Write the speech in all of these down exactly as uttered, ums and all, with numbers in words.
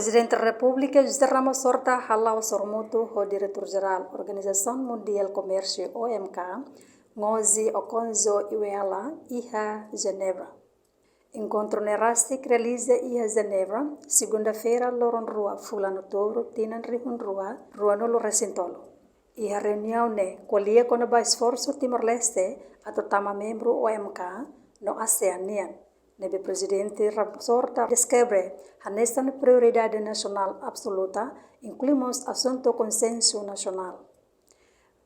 Prezidente Repúblika José Ramos Horta hala'o sorumutu ho Diretór Jerál Organizasaun Mundiál Komérsiu, O M K, Ngozi Okonjo-Iweala, iha Jenebra. Enkontru ne'e rasik realiza iha Jenebra, segunda-feira, loron rua, fulan Outubru, tinan rihun rua, rua-nulu resin tolu. Iha reuniaun ne'e ko'alia kona-ba esforsu Timor-Leste atu tama membru O M K no ASEAN nian, ne'ebé Prezidente Ramos Horta deskreve hanesan prioridade nasionál absoluta, inklui mós asuntu konsensu nasionál.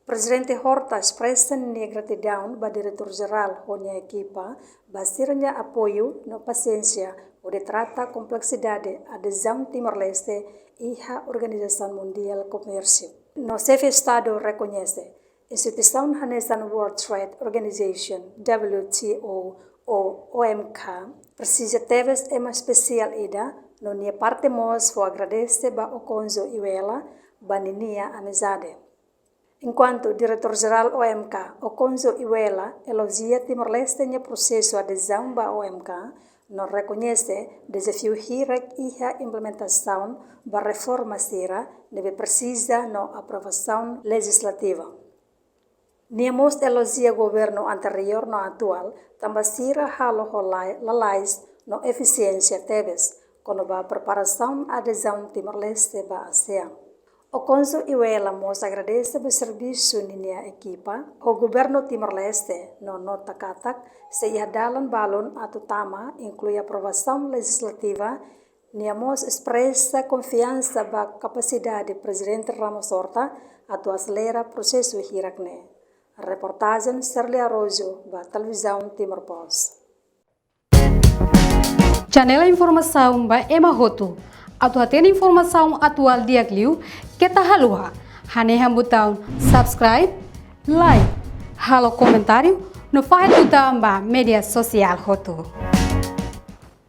Prezidente Horta espresa nia gratidaun ba Diretór Jerál ho nia ekipa ba sira-nia apoiu no pasiénsia hodi trata kompleksidade adezaun Timor-Leste iha Organizasaun Mundiál Komérsiu. No Xefe Estadu rekoñese, instituisaun hanesan World Trade Organization, W T O, ou O M K, presiza tebes ema espesiál ida, no nia parte mós fó agradese ba Okonjo-Iweala ba ninia amizade. Enkuantu Diretór Jerál O M K, Okonjo-Iweala, elojia Timor-Leste nia prosesu adezaun ba O M K, no rekoñese dezafiu hirak iha implementasaun ba reforma sira ne'ebé presiza no aprovasaun lejislativa. Nia mós elojia governu anteriór no atuál, tanba sira halo ho lai-, lalais no efisiénsia tebes, kona-ba preparasaun adezaun Timor-Leste ba ASEAN. Okonjo-Iweala mós agradese ba servisu ninia ekipa ho governu Timor-Leste, no nota katak, sei iha dalan balun atu tama, inklui aprovasaun lejislativa. Nia mós espresa konfiansa ba kapasidade Prezidente Ramos Horta atu aselera prosesu hirak ne'e. Reportajen Shirley Araújo ba Televizaun Timor Post. Janela informasaun ba ema hotu. Atu hatene informasaun atuál di'ak liu, keta haluha hanehan butaun subscribe, like, halo komentáriu, no fahe tutan ba média sosiál hotu.